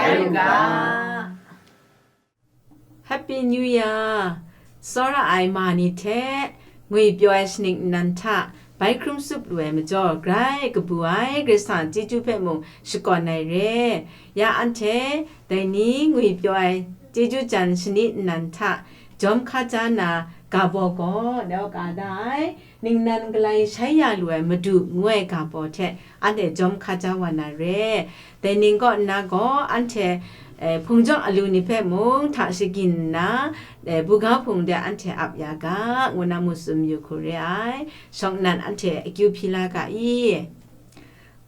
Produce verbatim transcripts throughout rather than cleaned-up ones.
rai u ga. Happy New Year! Tsawra ai ma ni hte ngwipyaw ai shaning nnan hta bai hkrum tsup lu ai majaw, grai kabu ai Karai Kasang chyeju hpe mung shakawn ai re. Ya anhte dai ni ngwipyaw ai chyeju jan shani nnan hta jawm hka ja na ga baw gaw, nau ka da ai, ningnan galai shai ya lu ai Madu ngu ai ga baw hte anhte jawm hka ja wa na re. Dai ning kaw nna gaw, anhte, eh, hpung jawng alu ni hpe mung hta shagin nna, eh, buga hpung de anhte ap ya ga, ngu na mu tsun yu hku re ai. Shawng nnan anhte akyu hpyi la ga i?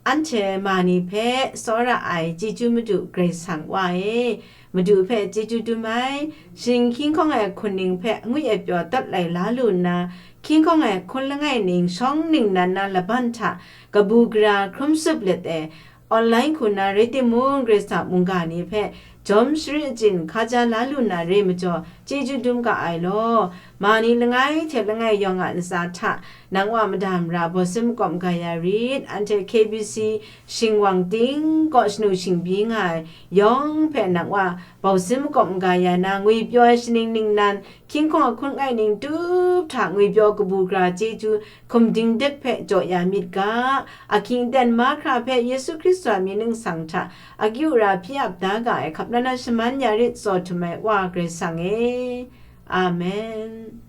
Anhte ma ni hpe tsawra ai chyeju Madu Karai Kasang Wa e, Madu hpe chyeju dum ai, shing hkying hkawng ai hkun ning hpe ngwi ai pyaw dat lai la lu nna, hkying hkawng ai hkun langai ning shawng ningnan na laban hta kabu gara hkrum tsup let e, online hku na rai timung, Karai Kasang mungga ni hpe jawm sharin achyin hka ja la lu na re majaw, chyeju dum ga ai law. Ma ni langai hte langai yawng a ntsa hta nang Wa mada mara bawsim makawp maga ya rit, anhte K B C shingwang ting kaw shanu shingbyi nga ai yawng hpe nang Wa bawsim makawp maga ya na, ngwipyaw ai shaning ningnan, hkying hkawng ahkun langai ning tup hta ngwipyaw kabu gara chyeju hkum dingdek hpe jaw ya myit ga. Ahkying aten mahkra hpe Yesu Hkristu a mying ningsang hta akyu ara hpyi ap da ga ai hkap na na shaman ya rit, tsaw htum ai Wa Karai Kasang e. Amen.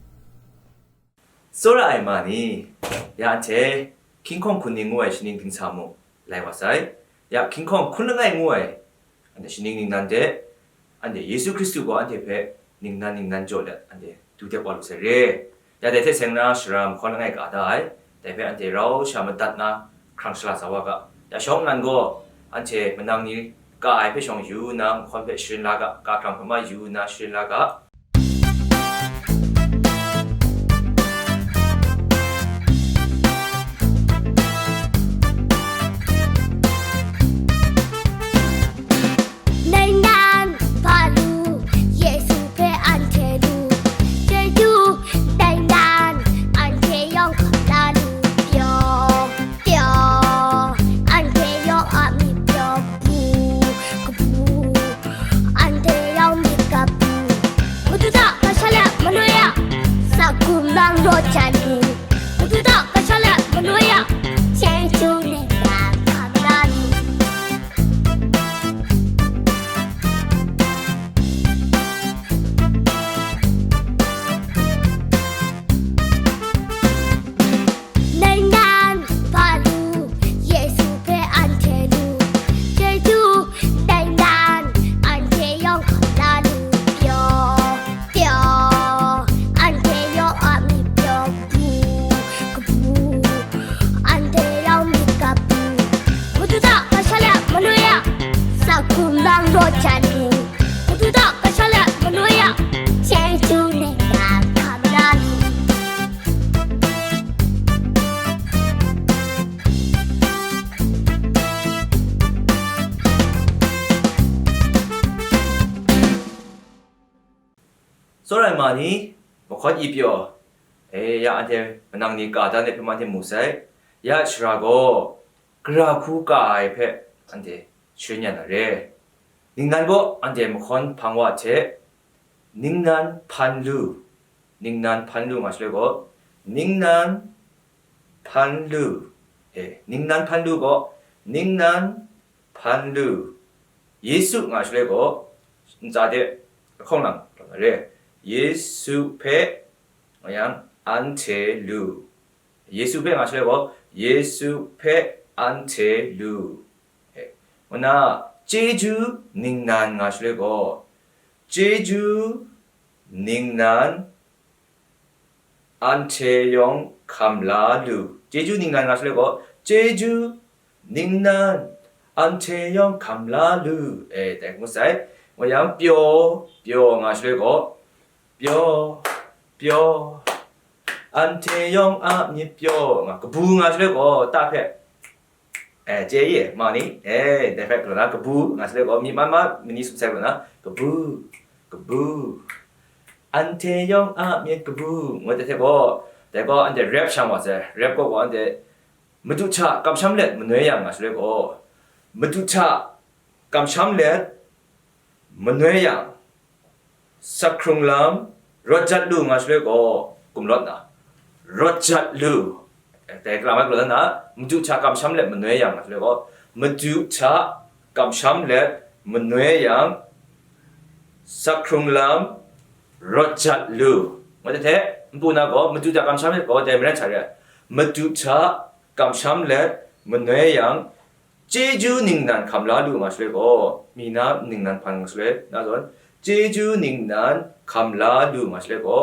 Tsawra ai ma ni, ya anhte hkying hkawng hkun ning ngu ai shaning dingsa mung lai wa sai. Ya hkying hkawng hkun langai ngu ai, anhte shaning ningnan de, anhte Yesu Hkristu gaw anhte hpe ningnan ningnan jaw let anhte du dep wa lu sai re. Ya dai hte seng na shara mahkawn langai ka da ai, dai hpe anhte rau sha madat na hkrang shala sa wa ga. Ya shawng nnan gaw anhte manang ni ka ai hpe shawng yu nna, mahkawn hpe sharin la ga, ka hkrang hpe ma yu nna sharin la ga. Ningnan hpa lu, Yesu hpe anhte lu, chyeju ningnan anhte yawng hkam la lu, pyaw, pyaw, anhte yawng a myit pyaw, kabu, kabu, anhte yawng myit kabu. Madu hta kasha let manoi a, sa hkum nang raw jan u. Madu hta kasha let manoi a, chyeju ningnan hkam la lu. Ningnan hpa lu, Yesu hpe anhte lu, chyeju ningnan anhte yawng hkam la lu, pyaw, pyaw, anhte yawng a myit pyaw, kabu, kabu, anhte yawng myit kabu. Madu hta kasha let manoi a, sa hkum nang raw jan u. Madu hta kasha let manoi a, chyeju ningnan hkam la lu. Tsawra ai ma ni, mahkawn ip yaw, e, ya anhte manang ni ka dan ai hpe ma hte mu sai. Ya shara gaw, gara hku ka ai hpe anhte sharin ya na re. Ningnan gaw anhte mahkawn hpang wa hte, ningnan hpan lu, ningnan hpan lu nga shaloi gaw, ningnan hpan lu, e, ningnan hpan lu gaw, ningnan hpan lu, Yesu nga shaloi gaw, ntsa de lahkawng lang tawn na re, Yesu hpe, nga yang, anhte lu, Yesu hpe nga shaloi gaw, Yesu hpe anhte lu, e, ngu na, chyeju ningnan nga shaloi gaw, chyeju ningnan anhte yawng hkam la lu. Chyeju ningnan nga shaloi gaw, chyeju ningnan anhte yawng hkam la lu. E, dai ngu sai. Ngu yang, pyaw, pyaw nga shaloi gaw, pyaw, pyaw, anhte yawng a myit pyaw nga, kabu nga shaloi gaw, ta hpe, e, chye i, ma ni, e, dai hpe galaw na, kabu nga shaloi gaw, myit man ma, mani sum sai galaw na, kabu, kabu, anhte yawng a myit kabu, ngu ai hte gaw, dai gaw anhte rap shang wa sai, rap gaw gaw anhte, Madu hta kamsham let manoi yang nga shaloi gaw, Madu hta kamsham let Manoi yang, sakhkrung lam, rawt jat lu nga shaloi gaw, gumlawt na, rawt jat lu, dai kalam ai gumlawt na, madu hta kamsham let manoi yang nga shaloi gaw, madu hta kamsham let manoi yang, sakhkrung lam, rawt jat lu. Ngut ai hte, npu na gaw, madu hta kamsham let gaw, dai maren hta re ai. Madu hta kamsham let manoi yang, chyeju ningnan hkam la lu nga shaloi gaw, mi na ningnan hpan nga shaloi, na zawn, chyeju ningnan hkam la lu nga shaloi gaw,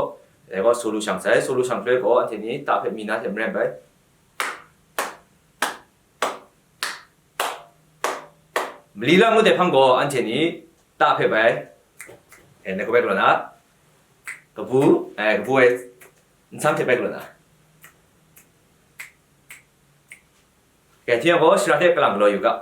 dai gaw, saw lu shang sai, saw lu shang shaloi gaw, anhte ni ta hpe mi na hte maren bai. Mali lam ngut ai hpang gaw, anhte ni ta hpe bai, eh, na kabai galaw na, kabu, eh, kabu ai, nsam hte bai galaw na. Kei hte yang gaw, shara hte kalang galaw yu ga.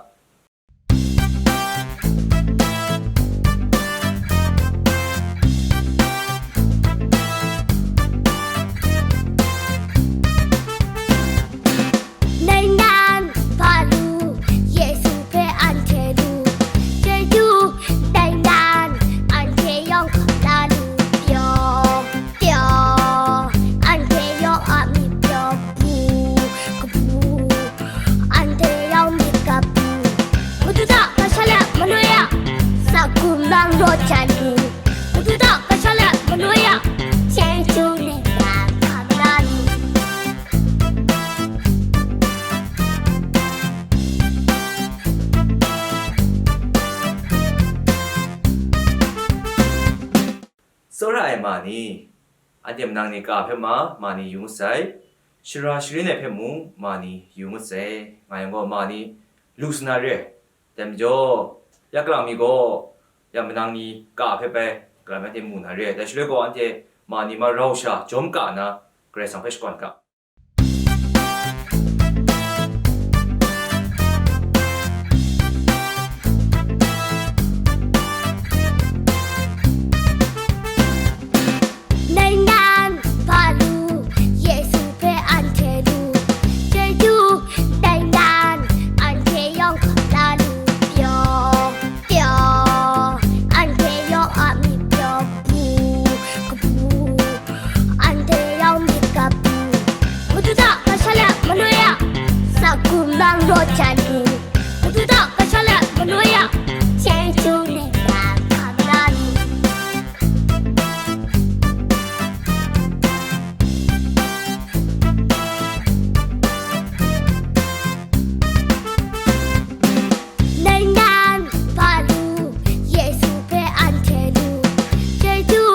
Nai nan hpa lu, Yesu hpe anhte lu, chyeju dai nan, anhte yawng hkam la lu, pyaw, pyaw, anhte yawng a myit pyaw, bu, kabu, anhte yawng myit kabu, madu hta kamsham let manoi yang, sakhkrung lam, rawt jat lu, madu hta kamsham let manoi yang, chyeju ningnan hkam la lu. Tsawra ai ma ni, anhte manang ni ka hpe ma, ma ni yu ngut sai, shara sharin ai hpe mung ma ni yu ngut sai, nga yang gaw ma ni lu sa na re. Dai majaw, ya kalang mi gaw, ya manang ni ka hpe bai, kalang mi anhte mu na re. Dai shaloi gaw, anhte ma ni ma rau sha jawm ka na, Karai Kasang hpe shakawn ga. Nai nan hpa lu, Yesu hpe anhte lu, chyeju dai nan, anhte yawng hkam la lu, pyaw, pyaw, anhte yawng a myit pyaw, bu, kabu, anhte yawng myit kabu, madu hta kamsham let manoi yang, sakhkrung lam, rawt jat lu, madu hta kamsham let manoi yang, chyeju ningnan hkam la lu. Nai nan hpa lu, Yesu hpe anhte lu, chyeju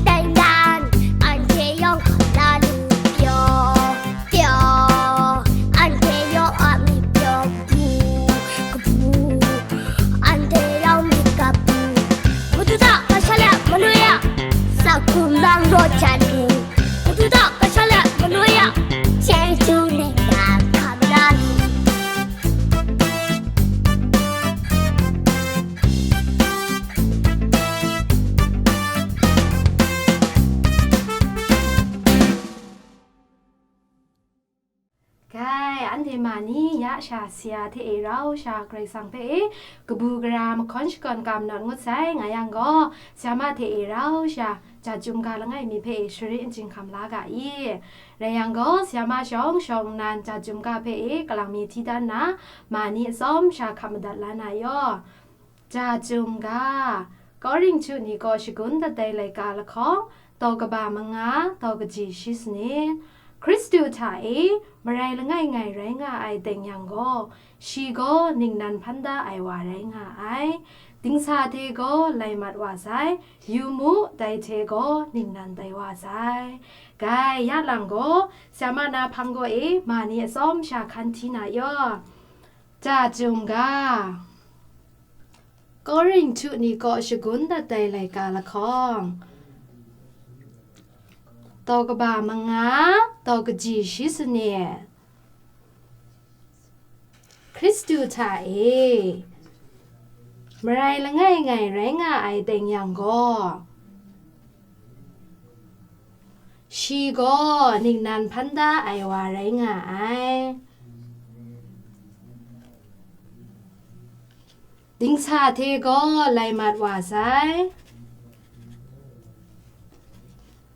dai nan, anhte yawng hkam la lu, pyaw, pyaw, anhte yawng a myit pyaw, bu, kabu, anhte yawng myit kabu, madu hta kamsham let manoi yang, sakhkrung lam, rawt jat lu, madu hta kamsham let manoi yang, chyeju ningnan hkam la lu. Gai, anhte ma ni ya sha, sara hte e rau sha, Karai Kasang hpe e kabu gara mahkawn shakawn ga manawt ngut sai, nga yang gaw, sara hte e rau sha, ja chyum ga langai mi hpe e sharin chyinghkam la ga i. Rai yang gaw, sara shawng shawng nnan ja chyum ga hpe e kalang mi hti dan na, ma ni atsawm sha hkap madat la na yaw. Ja chyum ga, Korinhtu ni kaw shagun dat ai laika lahkawng, daw kaba manga, daw kaji shi sanit. Hkristu hta e marai langai ngai rai nga ai teng yang gaw, shi gaw ningnan hpan da ai wa rai nga ai. Dingsa hte gaw lai mat wa sai, yu mu, dai hte gaw ningnan tai wa sai. Gai, ya lang gaw, sara na hpang gaw e ma ni atsawm sha hkan hti na yaw. Ja chyum ga, Korinhtu ni kaw shagun dat ai laika lahkawng, daw kaba manga, daw kaji shi sanit. Hkristu hta e marai langai ngai rai nga ai teng yang gaw, shi gaw ningnan hpan da ai wa rai nga ai. Dingsa hte gaw lai mat wa sai.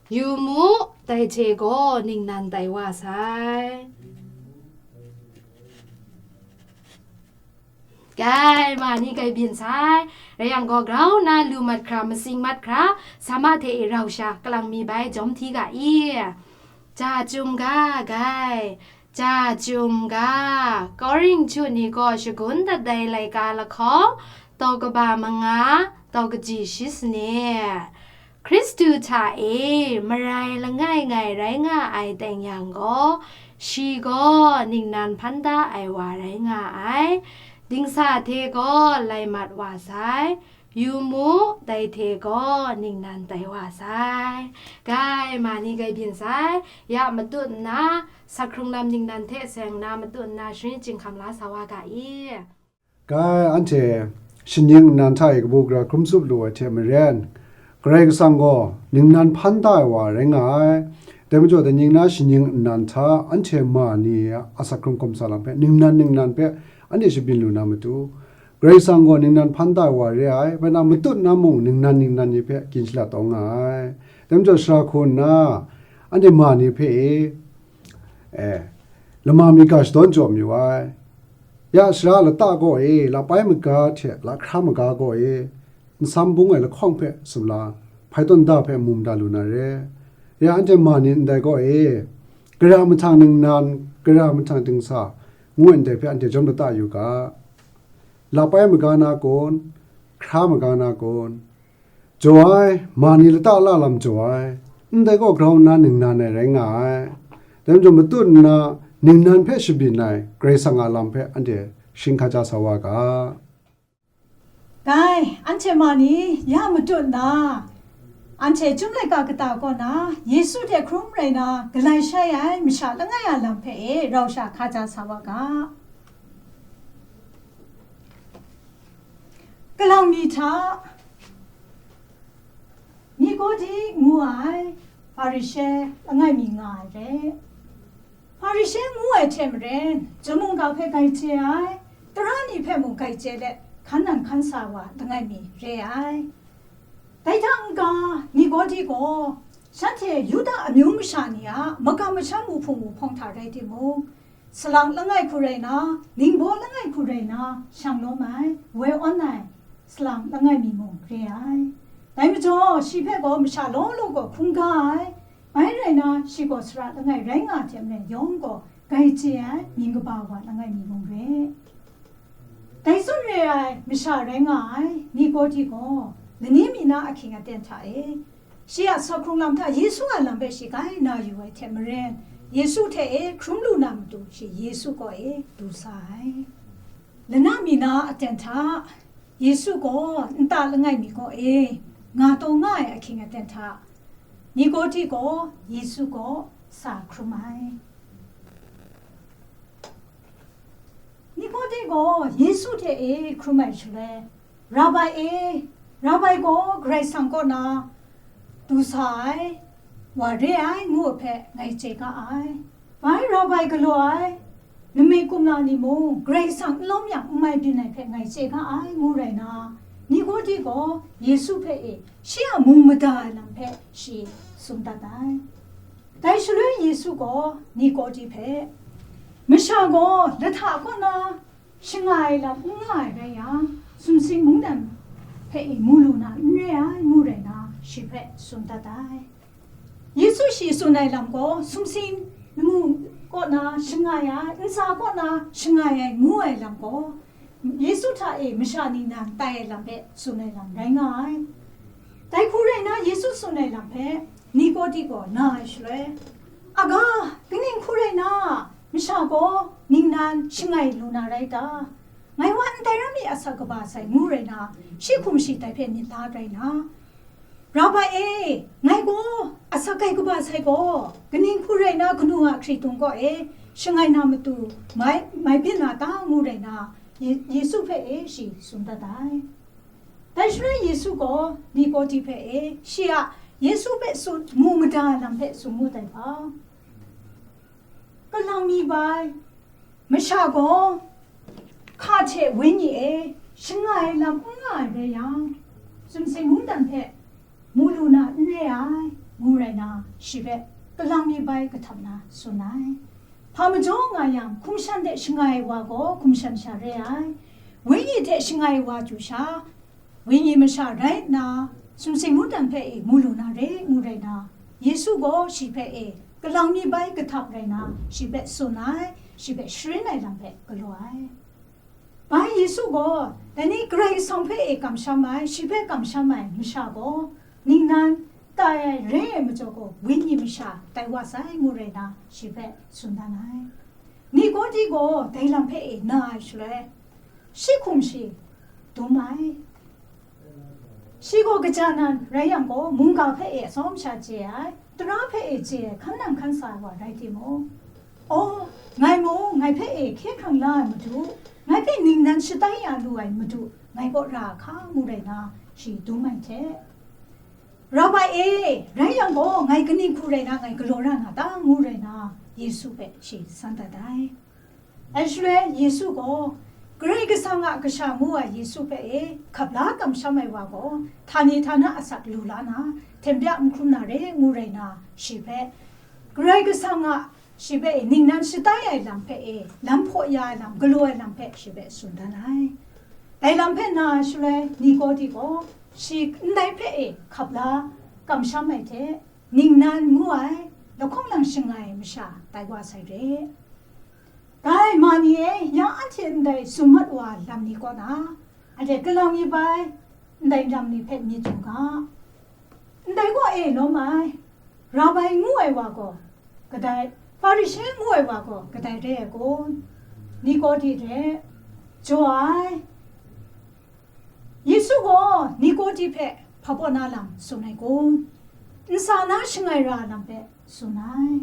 Yu mu, dai hte gaw ningnan tai wa sai. Gai, ma ni gai byin sai. Rai yang gaw, grau na lu mat hkra, matsing mat hkra, sama hte e rau sha, kalang mi bai jawm hti ga i. Ja chyum ga, gai. Ja chyum ga, Korinhtu ni gaw shagun dat ai laika lahkawng, daw kaba manga, daw kaji shi sane. Hkristu hta e marai langai ngai rai nga ai teng yang gaw, shi gaw ningnan hpan da ai wa rai nga ai, dingsa hte gaw lai mat wa sai, yu mu, dai hte gaw ningnan tai wa sai. Gai, ma ni gai byin sai, ya matut nna, sakhkrung lam ningnan hte seng nna matut nna sharin chyinghkam la sa wa ga i. Gai, anhte shaning nnan hta e kabu gara hkrum tsup lu ai hte maren, Karai Kasang gaw ningnan hpan da ai wa rai nga ai. Dai majaw, daning na shaning nnan hta anhte ma ni a asak hkrung hkum sa lam hpe ningnan ningnan hpe anhte shabyin lu na matu, Karai Kasang gaw ningnan hpan da ai wa re ai, bai na matut na mung ningnan ningnan ni hpe gin shalat taw nga ai. Dai majaw, sara hku nna anhte ma ni hpe e, e, lama mi ga shadawn jaw mayu ai. Ya sara lata kaw e, lapai maga hte lahkra maga kaw e, nsam bung ai lahkawng hpe sumla, hpai tawn da hpe mu mada lu na re. Ya anhte ma ni ndai kaw e, gara mahtang ningnan, gara mahtang dingsa, ngu ai ndai hpe anhte jawm lata yu ga. Lapai maga na kun, hkra maga na kun, jaw ai, ma ni lata la lam jaw ai, ndai gaw grau nna ningnan ai rai nga ai. Dai majaw, matut nna ningnan hpe shabyin ai Karai Kasang a lam hpe anhte shing hkaja sa wa ga. Gai, anhte ma ni ya matut nna, anhte Chyum laika kata kaw na, Yesu hte hkrum rai na, galai shai ai masha langai a lam hpe e rau sha hkaja sa wa ga. Kalang mi hta, Nikodi ngu ai Hparishe langai mi nga ai re. Hparishe ngu ai hte maren, chyum mungga hpe gai chye ai, tara ni hpe mung gai chye let, hkan nan hkan sa wa langai mi re ai. Dai hta n-ga, Nikodi gaw, shanhte Yuda amyu masha ni a magam masham wuhpung wuhpawng hta rai timung, salang langai hku rai na, ningbaw langai hku rai na, shang lawm ai, woi awn ai, salang langai mi mung re ai. Dai majaw, shi hpe gaw masha law law gaw hkungga ai, bai rai na, shi gaw sara langai rai nga ai hte maren yawng gaw gai chye ai, mying kaba wa langai mi mung re. Dai zawn re ai masha rai nga ai Nikodi gaw, lani mi na ahkying aten hta e, shi a sa hkrung lam hta Yesu a lam hpe shi gai na yu ai hte maren, Yesu hte e hkrum lu na matu shi Yesu kaw e du sa ai. Lana mi na aten hta, Yesu gaw nta langai mi kaw e nga taw nga ai ahkying aten hta, Nikodi gaw Yesu kaw sa hkrum ai. Nikodi gaw Yesu hte e hkrum ai shaloi, Rabai e, Rabai gaw Karai Kasang kaw na du sa ai wa re ai, ngu ai hpe ngai chye ga ai. Bai Rabai galaw ai, nme kumla ni mung Karai Kasang n lawm yang n mai byin ai hpe ngai chye ga ai, ngu rai na, Nikodi gaw Yesu hpe e shi a mung mada ai lam hpe shi tsun dat ai. Dai shaloi Yesu gaw Nikodi hpe, masha gaw lahta kaw na shangai ai lam n nga ai rai yang, sumsing mungdan hpe e mu lu na n re ai, ngu rai na, shi hpe tsun dat ai. Yesu shi tsun ai lam gaw, sumsing lamu kaw na shangai ai, ntsa kaw na shangai ai, ngu ai lam gaw, Yesu hta e masha ningnan tai ai lam hpe tsun ai lam rai nga ai. Dai hku rai na, Yesu tsun ai lam hpe Nikodi gaw na ai shaloi, "Aga, kaning hku rai na, masha gaw ningnan shangai lu na rai ta? Ngai wa ndai ram mi asak kaba sai ngu rai na, shi hkum shi dai hpe myit la rai na, Rabai e, ngai gaw asak gai kaba sai gaw, kaning hku rai na, kanu a hkritung kaw e shangai na matu mai, mai byin na ta?" ngu rai na, Ye-, Yesu hpe e shi tsun dat ai. Dai shaloi Yesu gaw Nikodi hpe e, shi a Yesu hpe tsun mu mada lam hpe tsun ngut ai hpa, kalang mi bai, masha gaw hka hte wenyi e Shangai lam n nga ai rai yang, sumsing mungdan hpe mu lu na n re ai, ngu rai na, shi hpe kalang mi bai kahtap na tsun ai. Hpa majaw nga yang, hkum shan hte shangai wa gaw hkum shan sha re ai. Wenyi hte shangai wa chyu sha, wenyi masha rai nna, sumsing mungdan hpe e mu lu na re, ngu rai na, Yesu gaw shi hpe e kalang mi bai kahtap rai na, shi hpe tsun ai, shi hpe sharin ai lam hpe galaw ai. Bai Yesu gaw, dai ni Karai Kasang hpe e kamsham ai, shi hpe kamsham ai masha gaw, ningnan tai ai re ai majaw gaw, wenyi masha tai wa sai, ngu rai na, shi hpe tsun dan ai. Nikodi gaw dai lam hpe e na ai shaloi, shi hkum shi dum ai. Shi gaw kaja nan rai yang gaw, mungga hpe e atsawm sha chye ai, tara hpe e chye ai, hkan nang hkan sa ai wa rai timung, aw, ngai mung ngai hpe e hkye hkrang la ai Madu, ngai hpe ningnan shatai ya lu ai Madu, ngai kaw ra a hka, ngu rai na, shi dum ai hte, Rabai e, rai yang gaw, ngai kaning hku rai na ngai galaw ra na ta? Ngu rai na, Yesu hpe shi san dat ai. Ai shaloi Yesu gaw, Karai Kasang a Kasha ngu ai Yesu hpe e hkap la kamsham ai wa gaw, htani htana asak lu la na, hten bya n hkrum na re, ngu rai na, shi hpe, Karai Kasang a, shi hpe e ningnan shatai ai lam hpe e, lam hpaw ya ai lam, galaw ai lam hpe shi hpe tsun dan ai. Dai lam hpe na ai shaloi, Nikodi gaw shi ndai hpe e hkap la kamsham ai hte, ningnan ngu ai lahkawng lang shangai masha tai wa sai re. Dai ma ni e, ya anhte ndai sum mat wa lam ni kaw na, anhte kalang mi bai ndai lam ni hpe myit yu ga. Ndai gaw e lawm ai, Rabai ngu ai wa gaw kadai, Hparishe ngu ai wa gaw kadai re ai kun? Nikodi hte jaw ai. Yesu gaw Nikodi hpe hpa baw na lam tsun ai kun? Nsa na shangai ra lam hpe tsun ai.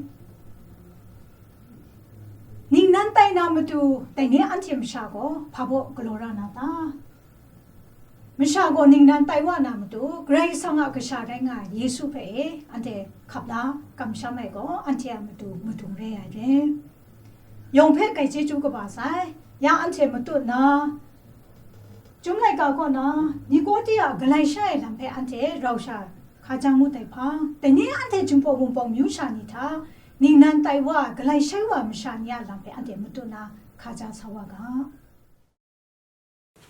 Ningnan tai na matu dai ni anhte masha gaw hpa baw galaw ra na ta? Masha gaw ningnan tai wa na matu, Karai Kasang a Kasha rai nga ai Yesu hpe e anhte hkap la kamsham ai gaw, anhte a matu madung re ai re. Yawng hpe grai chyeju kaba sai, ya anhte matut na, Chyum laika kaw na, Nikodi a galai shai ai lam hpe anhte rau sha hka jang ngut ai hpa, dai ni anhte Jinghpaw Wunpawng myu sha ni hta, ningnan tai wa, galai shai wa masha ni a lam hpe anhte matut na hka ja sa wa ga.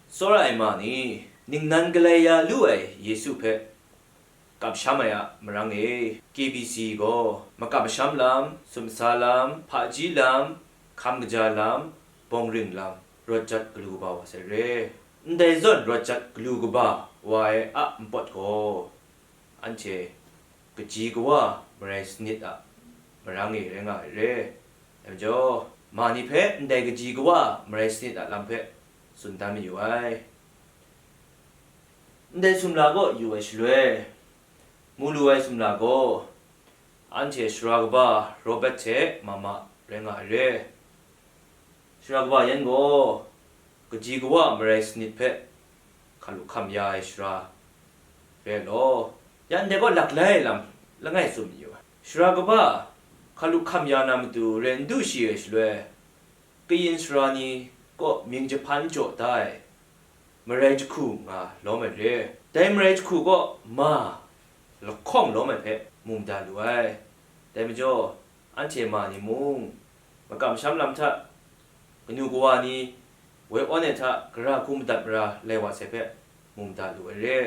Tsawra ai ma ni, ningnan galai ya lu ai Yesu hpe kamsham ai a marang e, K B C gaw makam masham lam, sumsa lam, hpaji lam, hkam kaja lam, bawng ring lam, rawt jat galu kaba wa sai re. Ndai zawn rawt jat galu kaba wa ai a npawt gaw, anhte kaji kawa marai sanit a marang e rai nga ai re. Dai majaw, ma ni hpe ndai kaji kawa marai sanit a lam hpe tsun dan mayu ai. Ndai sumla kaw yu ai shaloi, mu lu ai sumla gaw, anhte sara kaba Robert hte mama rai nga ai re. Sara kaba yan gaw, kaji kawa marai sanit hpe hkalu hkam ya ai sara rai law, yan dai gaw laklai lam langai tsun mayu ai. Sara kaba hkalu hkam ya na matu rai n du shi ai shaloi, kayin sara ni kaw mying jahpan jaw da ai marai jahku nga lawm ai re. Dai marai jahku kaw ma lahkawng lawm ai hpe mu mada lu ai. Dai majaw, anhte ma ni mung, makam masham lam hta, kanu kawa ni, woi awn ai hta gara hku madat mara lai wa sai hpe, mu mada lu ai re.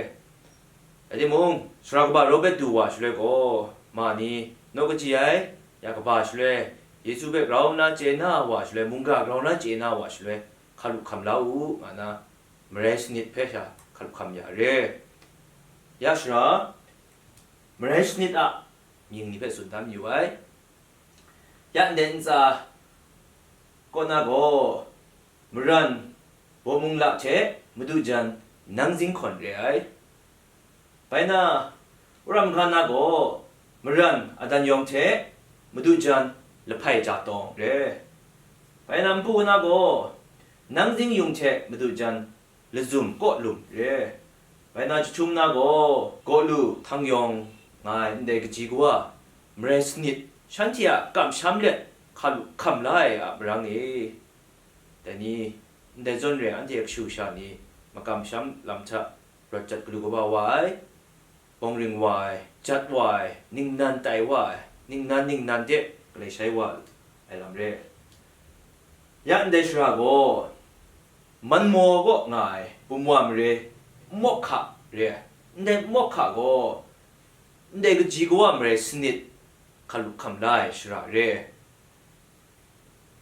Rai timung, sara kaba Robert du wa shaloi gaw, ma ni, naw kaji ai, ya kaba shaloi, Yesu hpe grau nna chye na wa shaloi, mungga grau nna chye na wa shaloi, hkalu hkam la u, nga na, marai sanit hpe sha hkalu hkam ya re. Ya sara, marai sanit a mying ni hpe tsun dan mayu ai. Ya ndai ntsa kaw na gaw, maran, bawmung la hte madu jan nang zinghkawn re ai. Bai na, wora mahka na gaw, maran adan yawng hte madu jan lahpai ja tawng re. Bai na, npu na gaw, nang zingyung hte madu jan lazum kaw lum re. Bai na, jahtum na gaw, gaw lu htang yawng nga ai ndai kaji kawa, marai sanit, shanhte a kamsham let hkalu hkam la ai a marang e, dai ni, ndai zawn re anhte kashu kasha ni, makam masham lam hta rawt jat galu kaba wa ai, bawng ring wa ai, jat wa ai, ningnan tai wa ai, ningnan ningnan de galai shai wa ai lam re. Ya ndai shara gaw, manmaw kaw nga ai bum wa mare, mawk hka re ai. Ndai mawk hka gaw, ndai kaji kawa mare sanit hkalup hkam la ai shara re ai.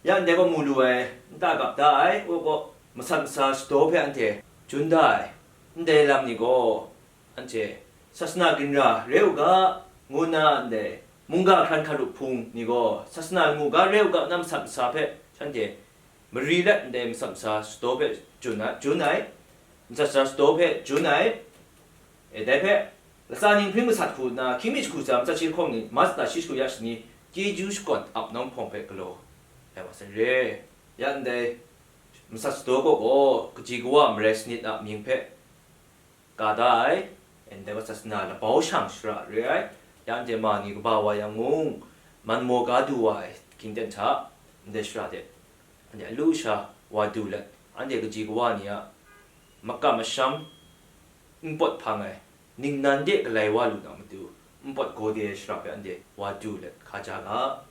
Ya ndai gaw mu lu ai, nta gap da ai, u gaw masat masa shadaw hpe anhte jun da ai, ndai lam ni gaw, anhte sasana ginra re u ga, ngu nna ndai mungga hkran hkalup hpung ni gaw, sasana lamu ga re u ga, na masat masa hpe shanhte mari let ndai masat masa shadaw hpe jun ai, jun ai, masat masa shadaw hpe jun ai, e, dai hpe, latsa ninghpring masat hku nna, hkying mi jahku tsa, matsat shi lahkawng ni, ma sata shi jahku ya shani, chyeju shakawn ap nawng hpawng hpe galaw ai wa sai re. Ya ndai masat shadaw kaw gaw, kaji kawa marai sanit a mying hpe ka da ai, ndai masat sasana labau shang shara re ai, ya anhte ma ni kaba wa yang mung, manmaw ga du wa ai hkying ten hta, ndai shara de, anhte alu sha wa du let, anhte kaji kawa ni a makam masham npawt hpang ai, ningnan de galai wa lu na matu, npawt gaw de ai shara hpe anhte wa du let hkaja ga.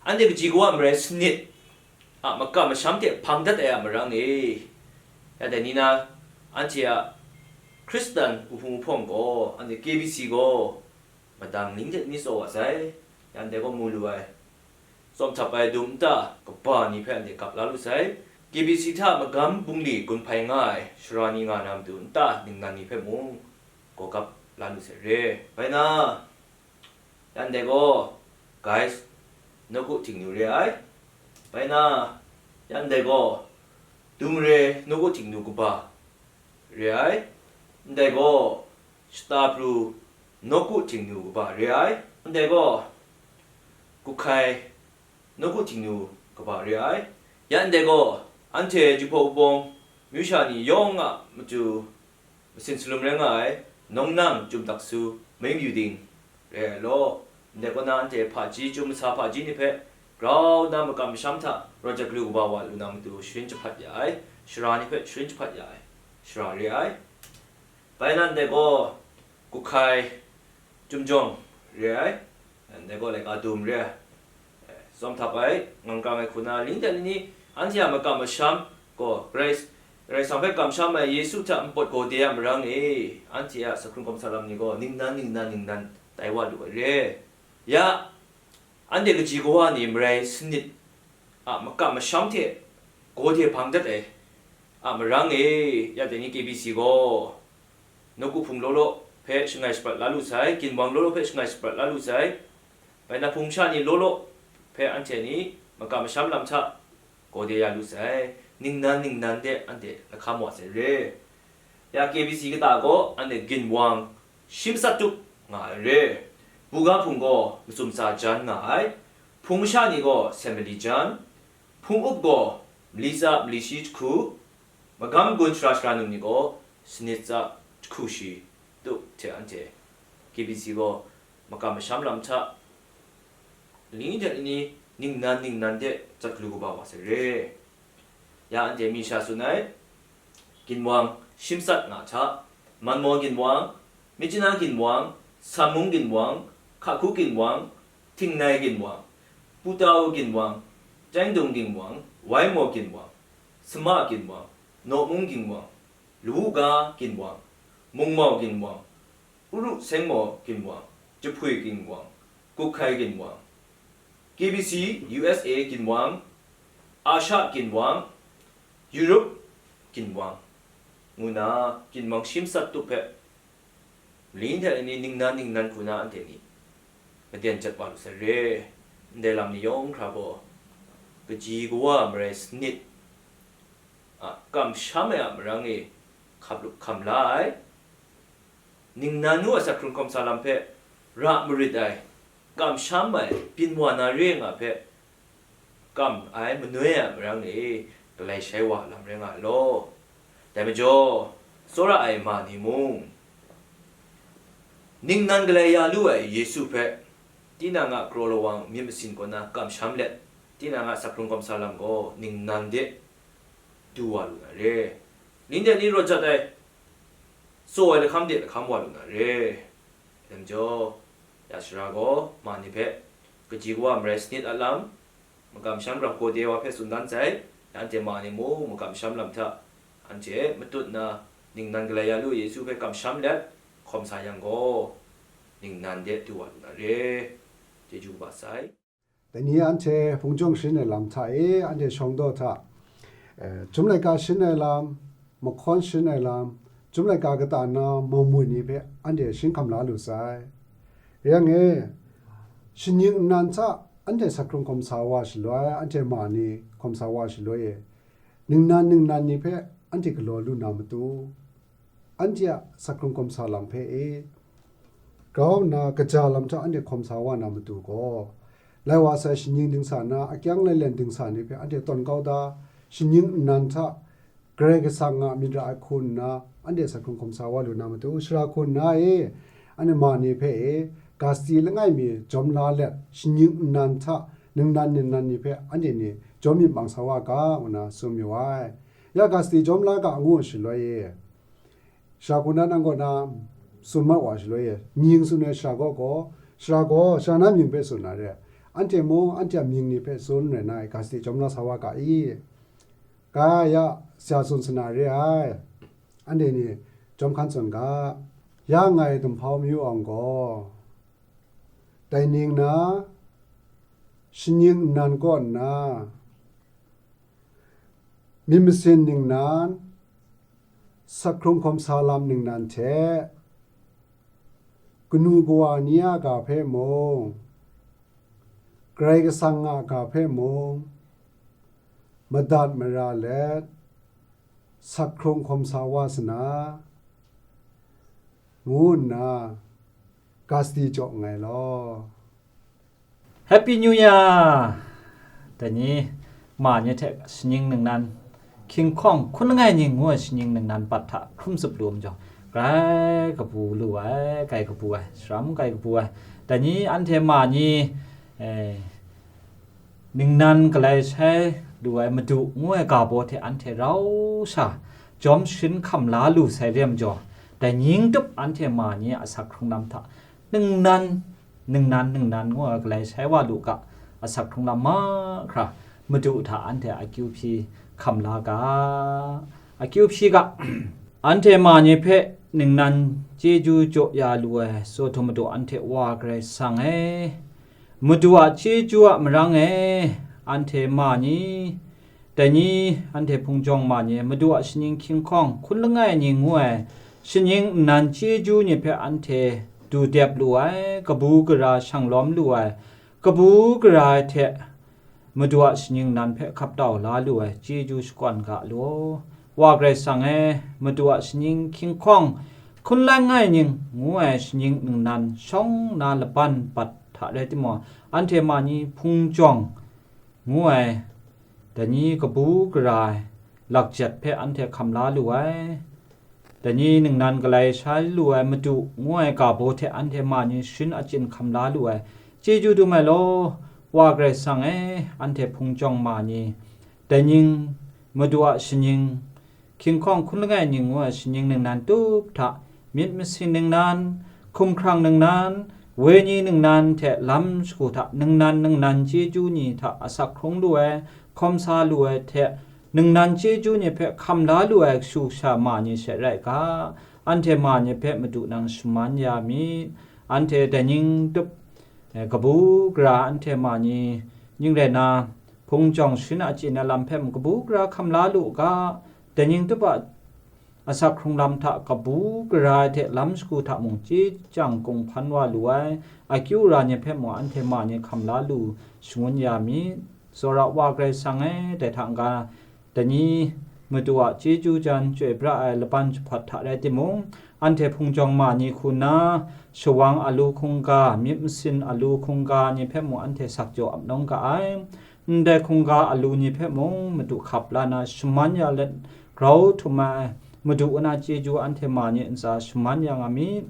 Anhte kaji kawa marai sanit a makam masham hte hpang dat ai a marang e, ya dai ni na, anhte a Hkristan uhpung uhpawng gaw, anhte K B C gaw madang ning hte ni tsaw wa sai, ya ndai gaw mu lu ai, tsawm htap ai dum nta kaba ni hpe anhte gap la lu sai, K B C hta magam bungli gun hpai nga ai shara ni nga na matu nta ningnan ni hpe mung gaw gap la lu sai re. Bai na, ya ndai gaw, guys, nawku Htingnu re ai. Bai na, ya ndai gaw, Dumre nawku Htingnu kaba re ai. Ndai gaw, shata pru nawku Htingnu kaba re ai. Ndai gaw, Kuhkai nawku Htingnu kaba re ai. Ya ndai gaw, anhte Jinghpaw Wunpawng myu sha ni yawng a matu masin salum rai nga ai, Nawng Nang Chyum Dak Su, Maying Yu Ding, re ai law. Ndai kaw na anhte hpaji, Chyum masa hpaji ni hpe grau nna makam masham hta rawt jat galu kaba wa lu na matu sharin jahpat ya ai, shara ni hpe sharin jahpat ya ai, shara re ai. Bai na ndai gaw, Kuhkai Chyum Jawng re ai, ndai gaw laika dum re ai, tsawm htap ai, ngang kang ai hku na, ling hte lini, anhte a makam masham gaw, Karai, Karai Kasang hpe kamsham ai Yesu hta npawt gaw de a marang e, anhte a sa hkrung kawmsa lam ni gaw ningnan, ningnan, ningnan tai wa lu ai re. Ya, anhte kaji kawa ni marai sanit a makam masham hte gaw de hpang dat ai a marang e, ya dai ni K B C gaw, nawku hpung law law hpe shangai shaprat la lu sai, ginwang law law hpe shangai shaprat la lu sai, bai na hpung masha ni law law hpe anhte ni makam masham lam hta gaw de ya lu sai, ningnan ningnan de anhte lahkam wa sai re. Ya K B C kata gaw anhte ginwang shi matsat tup nga ai re. Buga hpung gaw matsum tsa jan nga ai, hpung masha ni gaw seng mali jan, hpung up gaw mali tsa mali shi jahku, magam gun shara shara num ni gaw sanit tsa jahku shi tup hte anhte K B C gaw makam masham lam hta, lani hte lani ningnan ningnan de jat galu kaba wa sai re. Ya anhte mi sha tsun ai, ginwang shi matsat nga hta, Manmaw ginwang, Myitkyina ginwang, Sammung ginwang, Hkahku ginwang, Htingnai ginwang, Putau ginwang, Chyengdung ginwang, Waimaw ginwang, Sama ginwang, Nawmung ginwang, Lawuga ginwang, Mungmau ginwang, Uru Sengmaw ginwang, Jahpui ginwang, Kuhkai ginwang, K B C U S A ginwang, Asha ginwang, Europe ginwang, ngu na ginwang shi matsat tup hpe, lani hte lani ningnan ningnan hku na anhte ni maden jat wa lu sai re. Ndai lam ni yawng hkra gaw, kaji kawa marai sanit a kamsham ai a marang e hkap lup hkam la ai, ningnan nu a sa hkrung kawmsa lam hpe ra marit ai, kamsham ai, byin wa na re nga hpe kam ai manoi a marang e galai shai wa lam rai nga ai law. Dai majaw, tsawra ai ma ni mung, ningnan galai ya lu ai Yesu hpe tinang a kraw lawang myit masin kaw na kamsham let, tinang a sa hkrung kawmsa lam gaw ningnan de du wa lu na re. Ning de ni rawt jat ai, tsaw ai lahkam de lahkam wa lu na re. Dai majaw, ya sara gaw ma ni hpe kaji kawa marai sanit a lam, makam sham ram gaw de wa hpe tsun dan sai, anhte ma ni mung makam sham lam hta anhte matut nna, ningnan galai ya lu Yesu hpe kamsham let hkawm sa yang gaw, ningnan de du wa lu na re. Chyeju kaba sai. Dai ni anhte hpung jawng sharin ai lam hta e, anhte shawng daw hta, eh, chyum laika sharin ai lam, mahkawn sharin ai lam, chyum laika kata na mawmwi ni hpe anhte sharin hkam la lu sai. Rai yang e, shaning nnan hta anhte sak hkrung hkawm sa wa shaloi, anhte ma ni hkawm sa wa shaloi e, ningnan ningnan ni hpe anhte galaw lu na matu, anhte a sak hkrung hkawm sa lam hpe e, grau nna kaja lam hta anhte hkawm sa wa na matu gaw, lai wa sai shaning dingsa na akyang lailen dingsa ni hpe anhte tawn kau da, shaning nnan hta Karai Kasang a myit ra ai hku nna anhte sak hkrung hkawm sa wa lu na matu, sara hku nna e, anhte ma ni hpe e, gasti langai mi jawm la let, shaning nnan hta ningnan ningnan ni hpe anhte ni jawm myit mang sa wa ga, ngu na tsun mayu ai. Ya gasti jawm la ga ngu shaloi e, sara hku na nang kaw na tsun mat wa shaloi e, mying tsun ai sara gaw gaw, sara gaw sara na mying hpe tsun na re, anhte mung anhte a mying ni hpe tsun rai na, gasti jawm la sa wa ga i? Ga ya, sya tsun sana re ai, anhte ni jawm hkan tsun ga. Ya ngai dumhpau mayu awng gaw, dai ning na, shaning nnan kaw nna, myit masin ningnan, sak hkrung hkawm sa lam ningnan hte, kanu kawa ni a ga hpe mung, Karai Kasang a ga hpe mung, madat mara let, sak hkrung hkawm sa wa sana, ngu nna gasti jaw nngai law. Happy New Year! Dai ni, ma ni hte shaning ningnan, hkying hkawng hkun langai ning ngu ai shaning ningnan bat hta hkrum tsup lu ai majaw, grai kabu lu ai, grai kabu ai, sharam grai kabu ai. Dai ni anhte ma ni, eh, ningnan galai sai lu ai Madu ngu ai ga baw hte anhte rau sha jawm sharin hkam la lu sai re ai majaw, dai ning tup anhte ma ni a asak hkrung lam hta ningnan, ningnan, ningnan ngu ai galai sai wa lu ga, asak hkrung lam mahkra Madu hta anhte akyu hpyi hkam la ga, akyu hpyi ga. Anhte ma ni hpe ningnan chyeju jaw ya lu ai Sawhtum Madu anhte Wa Karai Kasang e, Madu a chyeju a marang e, anhte ma ni, dai ni, anhte hpung jawng ma ni, Madu a shaning hkying hkawng hkun langai ni ngu ai shaning nnan chyeju ni hpe anhte du dep lu ai, kabu gara shang lawm lu ai, kabu gara ai hte Madu a shaning nnan hpe hkap tau la lu ai chyeju shakawn ga law. Wa Karai Kasang e, Madu a shaning hkying hkawng hkun langai ning ngu ai shaning ningnan shawng na laban bat hta rai timung, anhte ma ni hpung jawng ngu ai, dai ni kabu gara ai lakjat hpe anhte hkam la lu ai. Dai ni ningnan galai sai lu ai Madu ngu ai ga baw hte anhte ma ni sharin achyin hkam la lu ai. Chyeju dum ai law, Wa Karai Kasang e, anhte hpung jawng ma ni, dai ning Madu a shaning, hkying hkawng hkun langai ning ngu ai shaning ningnan tup hta, myit masin ningnan, hkumhkrang ningnan, wenyi ningnan hte lam shagu hta ningnan ningnan chyeju ni hta asak hkrung lu ai, hkawm sa lu ai hte, ningnan chyeju ni hpe hkam la lu ai kashu kasha ma ni she rai ga, anhte ma ni hpe Madu nang shaman ya myit. Anhte dai ning tup, eh, kabu gara anhte ma ni ning rai na, hpung jawng sharin achyin ai lam hpe mung kabu gara hkam la lu ga, dai ning tup a asak hkrung lam hta kabu gara ai hte lam shagu hta mung chye chyang kung hpan wa lu ai, akyu ra ni hpe mung anhte ma ni hkam la lu shangun ya myit. Tsawra Wa Karai Kasang e, dai hta n-ga, dai ni Madu a chyeju jan chyoi pra ai laban jahpawt hta rai timung, anhte hpung jawng ma ni hku nna, shawang alu hkungga, myit masin alu hkungga ni hpe mung anhte sak jaw ap nawng ga ai. Ndai hkungga alu ni hpe mung Madu hkap la na shaman ya let, grau htum ai Madu na chyeju anhte ma ni ntsa shaman ya nga myit.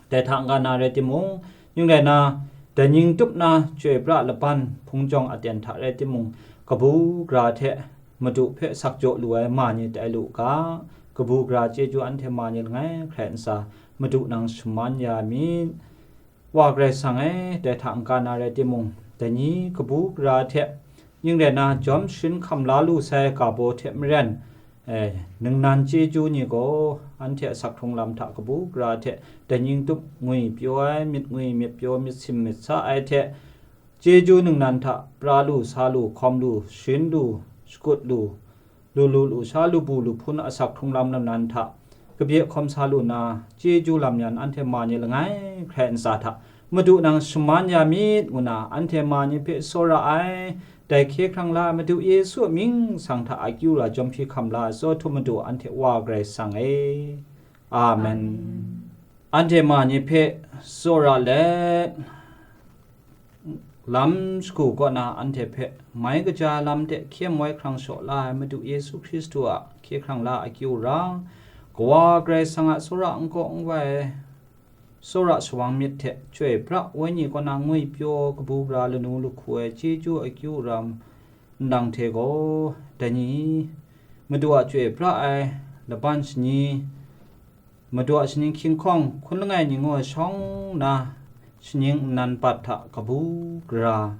Dai hta n-ga na rai timung, ning rai na, dai ning tup na chyoi pra laban hpung jawng aten hta rai timung, kabu gara hte Madu hpe asak jaw lu ai ma ni tai lu u ga, kabu gara chyeju anhte ma ni langai hkrai ntsa, Madu nang shaman ya mi. Wa Karai Kasang e, dai hta n-ga na rai timung, dai ni kabu gara hte, ning rai na, jawm sharin hkam la lu sai ga baw hte maren, e, ningnan chyeju ni gaw, anhte asak hkrung lam hta kabu gara hte, dai ning tup ngwi pyaw ai, myit ngwi myit pyaw, myit sim myit sa ai hte, chyeju ningnan hta pra lu, sa lu, hkawm lu, sharin lu, shakut lu, lu lu lu sha, lu bu lu hpun asak hkrung lam ningnan hta, kabye hkawm sa lu na, chyeju lam yan anhte ma ni langai hkrai ntsa hta, Madu nang shaman ya mi, ngu na, anhte ma ni hpe tsawra ai, dai hkye hkrang la ai Madu Yesu a mying sang hta akyu ra jawm hpyi hkam la ai, tsawhtum Madu anhte Wa Karai Kasang e. Amen. Anhte ma ni hpe tsawra let, lam shagu kaw na anhte hpe mai kaja lam hte hkye moi hkrang shaw la ai Madu Yesu Hkristu a hkye hkrang la akyu ra, Kawa Karai Kasang a tsawra n kaw n wai, tsawra shawang myit hte chyoi pra, wenyi kaw na ngwi pyaw, kabu gara lanu lahku ai chyeju akyu ram ndang hte gaw, dai ni, Madu a chyoi pra ai laban shani, Madu a shaning hkying hkawng hkun langai ni ngu ai shawng na, shaning nnan bat hta kabu gara,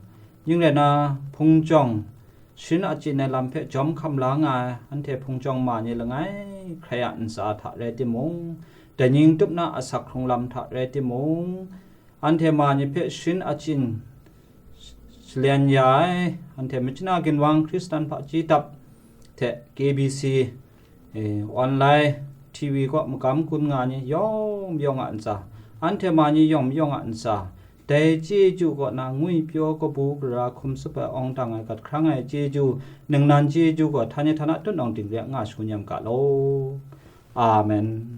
ning rai na, hpung jawng sharin achyin ai lam hpe jawm hkam la nga ai, anhte hpung jawng ma ni langai hkrai a ntsa hta rai timung, dai ning tup na asak hkrung lam hta rai timung, anhte ma ni hpe sharin achyin shalen ya ai, anhte Myitkyina Ginwang Hkristan Hpaji Dap hte K B C, e, online, T V kaw magam kun nga ni yawng mayawng a ntsa, anhte ma ni yawng mayawng a ntsa, dai chyeju kaw na ngwi pyaw, kabu gara, hkum tsup ai, awng dang ai, gat hkrang ai chyeju, ningnan chyeju gaw, htan ni htan a tutnawng dingre nga shangun ya ma ga law. Amen.